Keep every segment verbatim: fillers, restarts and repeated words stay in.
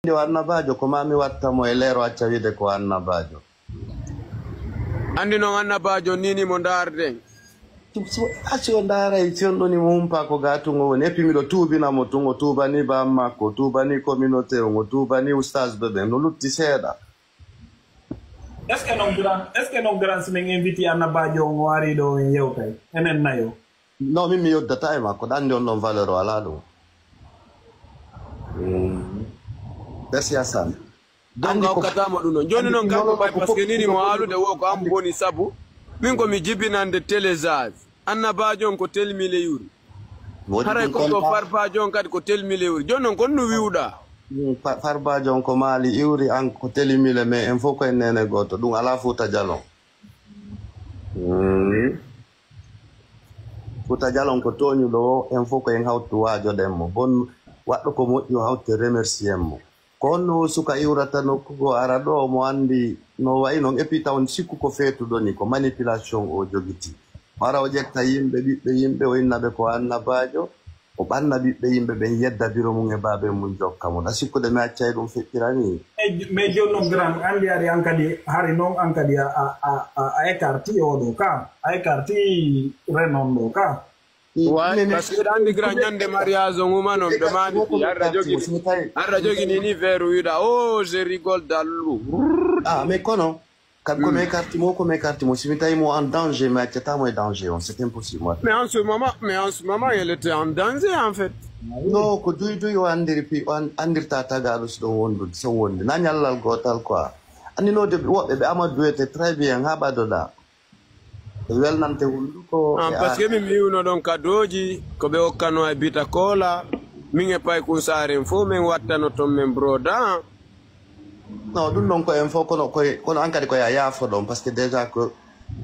Anndi o annabaajo, ko maa mi watta mo e leero, acca wi'ude ko annabaajo. Anndi non annabaajo nii ni mo ndaarden. Tum-, so, a si o ndaaray, si on ɗoni mo humpaa ko gaa tun o woni. Et puis miɗo tuubina mo tun, o tuubanii baa makko, o tuubanii communauté on, o tuubanii ustaas ɓe ɓen, no lutti seeɗa. Est-ce que non grand, est-ce que non grand, si men inviti annabaajo on, o ari ɗo, en yewtay enen nayo? Non, min mi yoddataa e makko, ɗan on ɗon valeur o alaa ɗum. Mm. Merci Hassan. Donc, a hokkataa mo ɗum ɗon. Jooni non, kanko ɓay, parce que nii ni mo haalude wo ko an boni sabu. Min ko mi jibinande télésiège. Annabaajo on ko telmile yuri. Haray ko to farbaajo on kadi ko telmile yuri. Jooni non, kon no wi'uɗaa? Mm, fa-, farbaajo on ko Maali iwri, an ko telmile, mais en fof ko en neene gooto. Ɗum alaa Fuuta Jalon. Mm. Fuuta Jalon ko tooñuɗo o, en fof ko en hawtu waajoɗen mo. Bon, waɗɗo ko moƴƴi o hawte remercier mo. Ko honno o suka iwrata nokku goo ara ɗoo, omo anndi no wayi non, et puis taw on sikku ko feetuɗo ni, ko manipulation o jogiti. O ara o ƴetta yimɓe, ɓiɓɓe yimɓe, o inna ɓe ko annabaajo, o ɓanna ɓiɓɓe yimɓe ɓen, yedda biro mum e baaben mum, jokka mo. Ɗa sikkude mi accay ɗum feƴƴira ni? Mais, mais jooni non grand, anndi ari an kadi, hari non an kadi a, a, a, a, a écarti o ɗoo ka, a écarti renon ɗoo ka. Waay, parce que ɗa anndi grand, ñande mariage on umanon ɓe maani fi, arɗa jogi, arɗa jogi ni ni verre wiɗa, oh, je rigole dallu. Ah, mais kono, kam ko mi écarti mo, ko mi écarti mo, si mi tawi mo en danger, mi accata mo e danger on, c'est impossible. Mais en ce moment, mais en ce moment, elle était en danger, en fait. Non, ko duy duy o anndiri pi, o an-, anndirta tagaaɗo si ɗon wondude, so wonde. Na ñallal gootal quoi. Anndi no de, woɓɓe ɓe ama duwete très bien, haa ɓadoɗa. E welnante hunduko, ah, e parce que min mi wi'uno ɗon kadooji ko ɓe okkano e bita koola, min e paykun saaren fof min wattano ton min broda. Non, ɗum ɗon ko en fof, kono koye, kono an kadi ko ya yaafo ɗon, parce que déjà ko,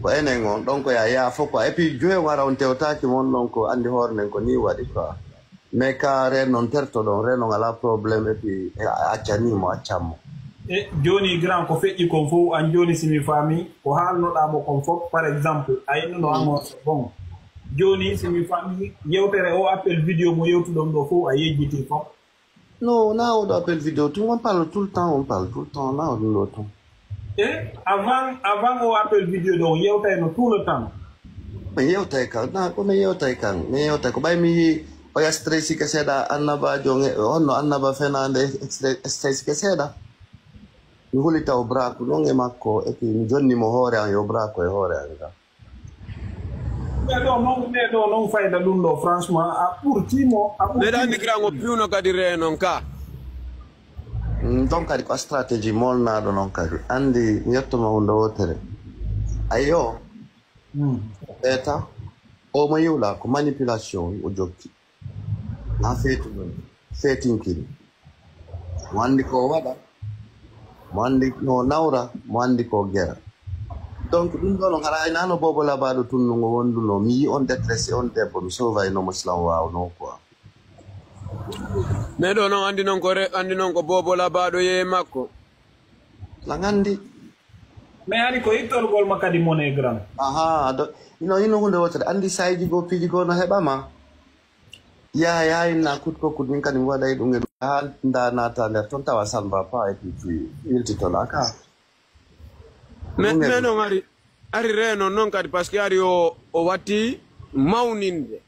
ko enen on ɗon ko ya yaafo quoi. Et puis jowe wara on tewtaaki mon ɗon ko anndi hoore nden ko ni waɗi quoi. Mais ka reen non terto ɗon, reen non alaa problème, et puis, e, a accanii mo, accan mo. E jooni, grand, ko feƴƴi kon fow, an jooni, si mi faami, ko haalnoɗaa mo kon fof, par exemple, a innuno an on, bon. Jooni, si mi faami, yewtere o appel vidéo mo yewtuɗon ɗo fow, a yejjiti fof. Non, wonaa oɗo appel vidéo, tun on parle tout le temps, on parle tout le temps, wonaa oɗo ɗo tun. E avant, avant o appel vidéo ɗo, on yewtayno tout le temps. Min yewtay kan, na ko min yewtay kan, min yewtay ko ɓay mi yii o ya stressike seeɗa, annabaajo on, e honno annaba fenaande e stre-, stressike seeɗa. Mi huli taw braku non e makko, et puis mi jonni mo hoore an, yo braku e hoore an kan. Mais ɗo non, mais ɗo non fayda ɗum ɗo, franchement, a ɓurti mo, a ɓurti mo. Meɗa anndi kiran o piwno kadi ree non ka. Mm, donc kadi ko stratégie molnaaɗo non kadi. Anndi mi yettoma huunde wootere. Ayo. Mm. Ɓeeta, o mo yiwla ko manipulation o jokki. Na feetu non. Feetinkiri. Mo anndi ko o waɗa. Mo anndi no o nawra. Mo anndi ko o gera. Donc ɗum ɗo non hara aynano Bobo Labaɗo tun no ngo wonduno. Mi yi on détresse on debbo. Mi sovayno mo silan waawno quoi. Mais ɗo non anndi non ko re-, anndi non ko Bobo Labaɗo yehi makko. Lan anndi. Mais hari ko ittorgol ma kadi mone grand. Aha, do, ino, ino hunde wotere. Anndi sayji goo, piiji goo no heɓa ma. Yaa, yaa, inna kut ko kut, min kadi mi waɗay ɗum e ɗum. Haa nda naata nder ton tawa ça ne va pas et puis tu wiltitoɗa ka. Mais, mais non ari, ari ree non, non kadi, parce que ari o, o watti mawninde.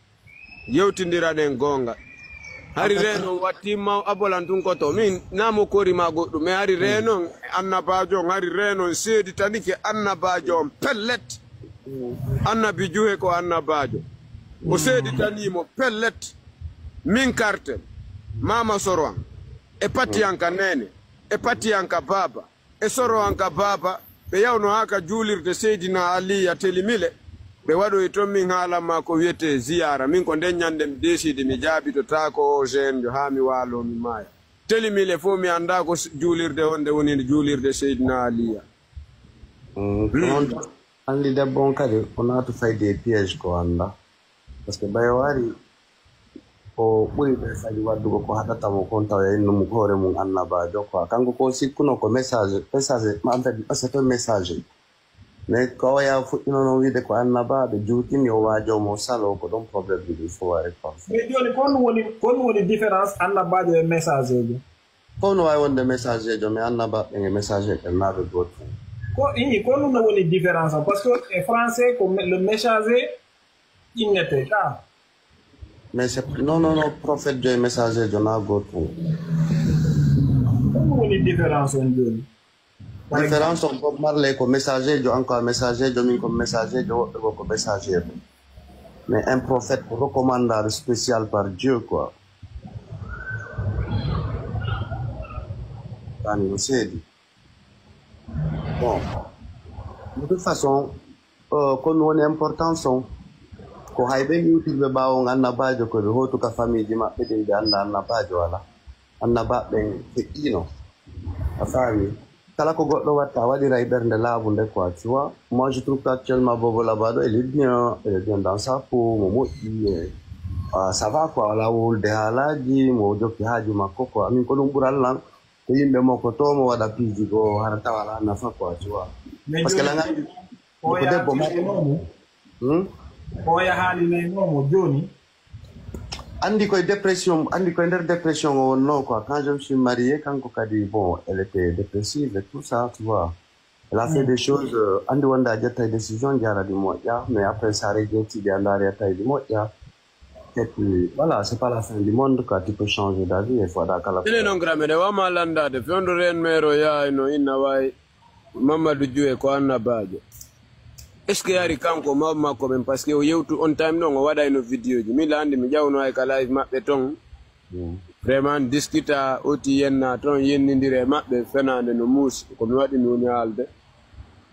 Yewtindiraɗen goonga. Hari ree non watti maw-, abolan tun ko to. Min, naa mo kori ma goɗɗum, mais hari ree non, annabaajo on, hari ree non seeditanike annabaajo on, pellet. Annabi Juhe ko annabaajo. O seeditanii mo, pellet. Min karten, maama soro an, e patiyanka neene, e patiyanka baaba. E soro an ka baaba, ɓe yawno haa ka juulirde Seydina Aliya Telimile. Ɓe waɗoyi ton min haalan ma ko wi'etee ziyaara. Min ko nden ñande mi deesidi mi jaabitotaako oo jeenjo haa mi waaloo mi maaya. Telimile fow mi anndaa ko s-, juulirde honde woni nde juulirde Seydina Aliya. Mm, ko non anndi debbo on kadi o naatu fayde e piège ko anndaa. Parce que ɓay o ari, ko ɓuri ɓe kadi waɗugo ko haɗata mo kon, tawa e innum hoore mum annabaajo quoi. Kanko ko sikkuno ko message, message, en fait, c'est un messager. Mais ko o ya fuɗɗino non wiide ko annabaaɓe, juutini o waajo mo salo, ko ɗon problème ɗiɗi fof ari quoi. Mais jooni, ko honɗum woni, ko honɗum woni différence annabaajo e messager jo? Ko no waawi wonde messager jo, mi annabaaɓe e messager ɓen naa ɓe gooto. Ko ii, ko ɗum no woni différence on? Parce que e français ko me- le messager innete ka. Mais c'est non, non, non, prophète jo e messager jo naa gooto. Ko ɗum woni différence on jooni? Différence on, Bob Marley ko messager jo, an ko a messager jo, min ko messager jo, woɓɓe goo ko messager ɓe. Mais un prophète recommandé spécial par Dieu, quoi. Tani no seedi. Bon, de toute façon, euh, ko no woni importance on, ko hay ɓen iwtirɓe ɓaawo on annabaajo, ko ɓe hootu ka famiiji maɓɓe ɗin, ɓe annda annabaajo wala. Annabaaɓe ɓen feƴƴiino. A faami? Kala ko goɗɗo watta, a waɗira e ɓernde laaɓunde, quoi, tu vois. Moi, je trouve qu'actuellement, Bobo Labaɗo, il est bien, il est bien dans sa peau, mo moƴƴi, eh, ah, ça va, quoi. Wala wowlude haalaaji, mo jokki haaju makko, quoi. Min ko ɗum ɓural lan, ko yimɓe mo ko to mo waɗa piiji goo, hara tawa alaa nafa, quoi, tu vois. Parce que lan, ko debbo makko. Hmm? Ko o yahaali naynomo jooni. Andi koye dépression, andi koye nder dépression o wonnoo, quoi. Quand je me suis marié, kanko kadi, bon, elle était dépressive et tout ça, tu vois. Elle a fait des choses, euh, andi wonde a ƴettay décision, jarani moƴƴa, mais après ça regretti, a ndaari a tawi ɗi moƴƴa. Et puis, voilà, c'est pas la fin du monde, quoi. Tu peux changer d'avis et voilà, kala. Ene noon, grand, miɗa wama landaade, fewndo reen meero yaayno inna waay. Mamadou Diouf ko annabaajo. Est-ce que yari kanko mawɓe makko ɓen, parce que o yewtu on time ɗon, o waɗayno vidéo ji. Mi laandi, mi ƴawno hay ka live maɓɓe ton. Vraiment, diskuta, oti yenna ton, yennindira e maɓɓe, fenaande no muusi. Ko mi waɗi mi woni haalde.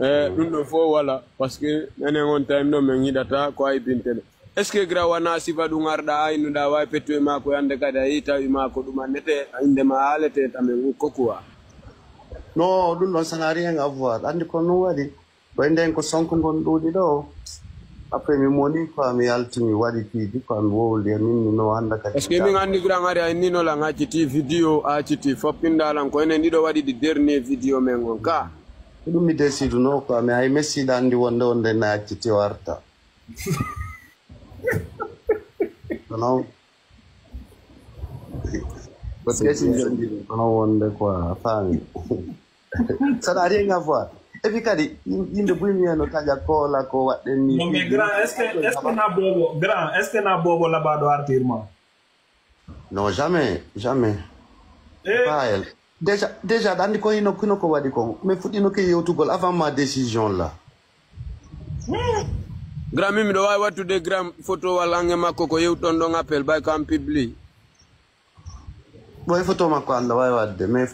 Eh, ɗum ɗon fof wala, parce que enen on time ɗon min yiɗata ko aybinten. Est-ce que grand wona sifa ɗum arɗa aynuɗa wawi pettu e maako hannde kadi a yehi tawi maako ɗum annete, innde ma haalete tamen ko quoi? Non, ɗum ɗon, ça n'a rien à voir. Andi ko non waɗi. Ko e nden ko sonko ngon ɗuuɗi ɗo. Après mi moni quoi, mi yalti mi waɗi piiji quoi, mi wowli e min mi no hannde kadi. Est-ce que min anndi grand ari a innino lan acciti vidéo, a acciti foppinda lan ko enen ɗiɗo waɗi ɗi dernier vidéo men on ka? Ko ɗum mi décide no quoi, mi hay messiɗa anndi wonde wonde na acciti o arta. Kono, kono wonde quoi, a faami. Ça n'a rien à voir. Et puis kadi, yim- yimɓe buy mi heno taƴa koola ko waɗɗen ni. Non, mais grand, est-ce que, est-ce que na bobo, grand, est-ce que na bobo labaɗo artirma? Non, jamais, jamais. Eh, Pas elle. Déjà, déjà, ɗa anndi ko hino, hino ko waɗi kon. Mais fuɗɗino ke yewtugol avant ma décision là. Grand, min miɗo waawi wattude grand photo walla ange makko ko yewton ɗon appel, ɓay ko an public. Ɓoy photo makko Allah waawi waɗde, mais